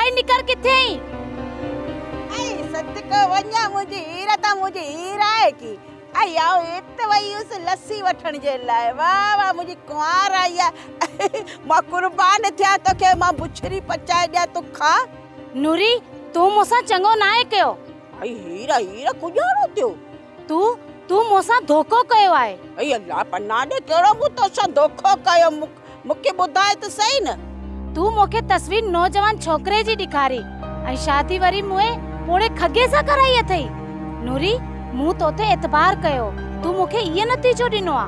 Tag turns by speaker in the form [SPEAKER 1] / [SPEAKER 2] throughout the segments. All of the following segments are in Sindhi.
[SPEAKER 1] ٻاهر نڪر ڪٿي آهين؟
[SPEAKER 2] ائي صدقو وڃان منهنجي هير تان منهنجي هير آهي ڪي ائي آئون هت وئي هيس لسي وٺڻ جي لاء واهه واهه منهنجي ڪنوار آئي آهي مان قربان ٿيان توکي مان بڇري پچائي ڏيان تون کاء.
[SPEAKER 1] نوري تون مون سان چڱو ناهي ڪيو.
[SPEAKER 2] ائي هير هير ڪڄاڻو ٿيو.
[SPEAKER 1] تون تون مون سان ڌوڪو ڪيو آهي.
[SPEAKER 2] اي الله پناهه ڏي ڪهڙو مون توسان ڌوڪو ڪيو مون کي ٻڌاء ته سهي نه.
[SPEAKER 1] تون مون کي تصوير نوجوان ڇوڪري جي ڏيکاري ۽ شادي وري منهن پوڙهي کڳي سان ڪرائي اٿئي. نوري مون تو تي اعتبار ڪيو تون مون کي اهو نتيجو ڏنو آ.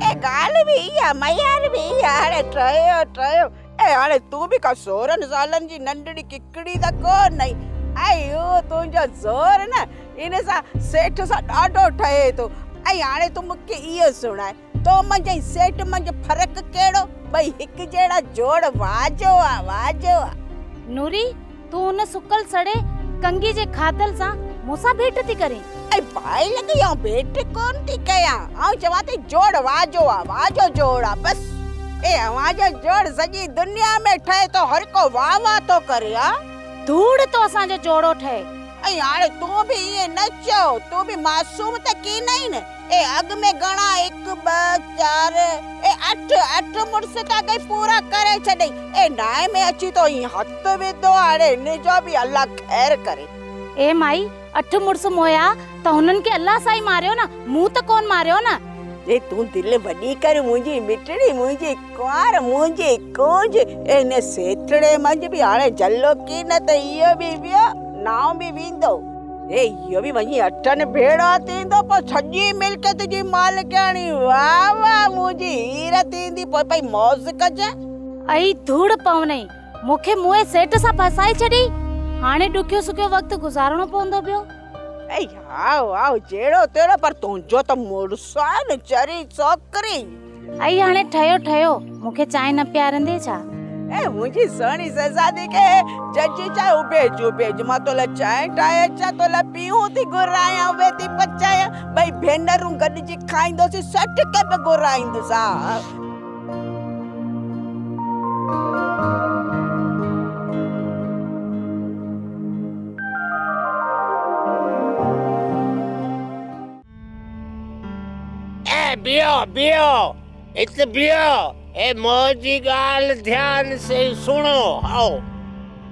[SPEAKER 2] اي ڳالهه به اها ميار به اها هاڻي ٺهيو ٺهيو. اي هاڻي تون به ڪا سورهن سالن جي ننڍڙي ڪڪڙي ته ڪو نه آهين. ۽ اهو تنهنجو زور نه ان سان سيٺ سان ڏاڍو ٺهي ٿو. ۽ هاڻي تون مون کي اهو سڻاء، تو منجهه ۽ سيٺ منجهه فرق ڪهڙو؟ ٻئي هڪجهڙا جوڙ واهه جو آ، واهه جو آ.
[SPEAKER 1] نوري، تون ان سڪل سڙي ڪنگي جي کاڌل سان مون سان ڀيٽ ٿي ڪرين؟
[SPEAKER 2] اي باهه لڳي، آئون ڀيٽ ڪونه ٿي ڪيان، آئون چوان ٿي جوڙ واهه جو آ، واهه جو جوڙ آ، بس. اي اوهان جو جوڙ سڄي دنيا ۾ ٺهي ٿو، هر ڪو واهه واهه ٿو ڪري ها.
[SPEAKER 1] ڌوڙ ٿو اسان جو جوڙو ٺهي.
[SPEAKER 2] اي هاڻي تون به ائين نه چئو، تون به معصوم ته ڪين آهين نه. اي اڳ ۾ گهڻا هڪ، ٻه، چار، اي اٺ، اٺ مڙس ته اڳئي پورا ڪري ڇڏئي. اي نائين ۾ اچي تو ائين هٿ وڌو، هاڻي هن جو به الله خير ڪري.
[SPEAKER 1] اي مائي، اٺ مڙس مويا ته هنن کي الله سائين ماريو نه، مون ته ڪونه ماريو نه.
[SPEAKER 2] اي تون دل وڏي ڪر منهنجي مٺڙي، منهنجي ڪنوار، منهنجي ڪونج. اي هن سيٺڙي منجهه به هاڻي جهلو ڪين نه ته اهو به ويو، نانء به ويندو. اي اهو به وڃي اٺن ڀيڙا ٿيندو، پوء سڄي ملڪيت جي مالڪياڻي واهه واهه منهنجي هير ٿيندي، پوء پئي موز ڪجانء.
[SPEAKER 1] اي ڌوڙ پونئي، مون کي موئي سيٺ سان ڦاسائي ڇڏيئي، هاڻي ڏکيو سکيو وقت گذارڻو پوندو پيو.
[SPEAKER 2] اي هائو هائو جهڙو تهڙو پر تنهنجو ته مڙس آهي نه چري ڇوڪري.
[SPEAKER 1] ائي هاڻي ٺهيو ٺهيو، مون کي چانهه نه پياريندين ڇا؟
[SPEAKER 2] اي منهنجي سهڻي شهزادي کي ججي چانهه اڀي اچ اڀي اچ مان تو لاء چانهه ٺاهي اچان تو لاء پيهون ٿي گهرايان اڀي ٿي پچايان ٻئي ڀينرون گڏجي کائيندوسين سيٺ کي به گهرائيندس ها.
[SPEAKER 3] اي بيهو بيهو هت بيهو هي منهنجي ڳالهه ڌيان سين سڻو هائو.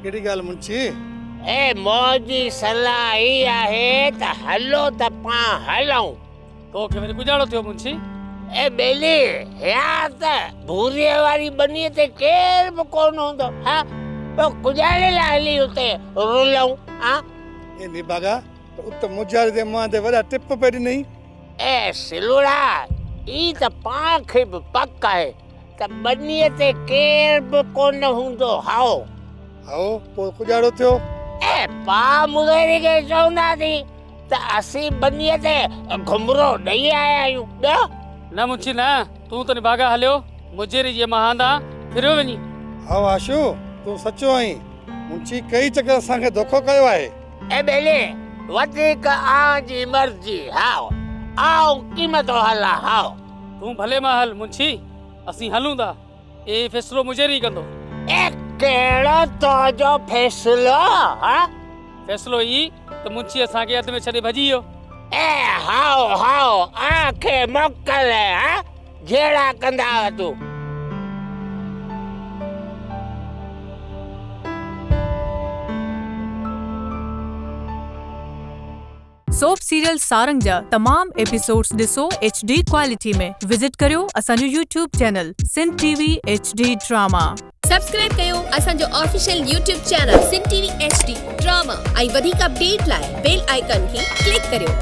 [SPEAKER 4] ڪهڙي ڳالهه منشي؟
[SPEAKER 3] اي منهنجي صلاح هي آهي ته هلو ته پان هلون.
[SPEAKER 5] توکي وري ڪجاڙو ٿيو منشي؟
[SPEAKER 3] اي ٻيلي هيا ته ڀوريء واري ٻنيء تي ڪير به ڪونه هوندو ها پوء ڪجاڙي لاء هلي اتي رلون ها.
[SPEAKER 4] اي نڀاڳا ته ات مجاري تي منهن تي وڏا ٽپ پئي ڏنئي.
[SPEAKER 3] اي سلوڙا، اي ته پاڻ کي به پڪ آهي ته ٻنيء تي ڪير به ڪونه هوندو. هائو.
[SPEAKER 4] هائو، پوء ڪڄاڙو ٿيو؟
[SPEAKER 3] اي پاء مغيري کي چونداسين ته اسين ٻنيء تي گهمرو ڏئي آيا آهيون. ٻيو؟
[SPEAKER 5] نه منشي نه، تون ته نڀاڳا هليو مجيري جي مهاندا ڦريو وڃين.
[SPEAKER 4] هائو آشو، تون سچو آهين. منشي ڪئي چڪر اسان کي دوکو ڪيو آهي.
[SPEAKER 3] اي ٻيلي، وڌيڪ آن جي مرضي، هائو، آئون ڪيم ٿو هلان، هائو.
[SPEAKER 5] تون ڀلي مان هل منشي، اسين هلون ٿا، اي فيصلو مجيري ئي ڪندو.
[SPEAKER 3] اي ڪهڙو تنهنجو فيصلو، ها؟
[SPEAKER 5] فيصلو هي ته منشي اسان کي اڌ ۾ ڇڏي ڀڄي ويو.
[SPEAKER 3] اي هائو، هائو، آن کي موڪل، ها، جهيڙا ڪندا وتو.
[SPEAKER 6] سوپ سيريل سارنگ جا تمام ايپيسوڊز ڏسو ايڇ ڊي ڪوالٽي ۾ وزٽ ڪريو اسان جو YouTube channel Sindh T V H D drama.
[SPEAKER 7] Subscribe ڪيو اسان جو official YouTube channel Sindh T V H D drama ۽ وڌيڪ اپڊيٽ لاء بيل آئيڪان کي ڪلڪ ڪريو.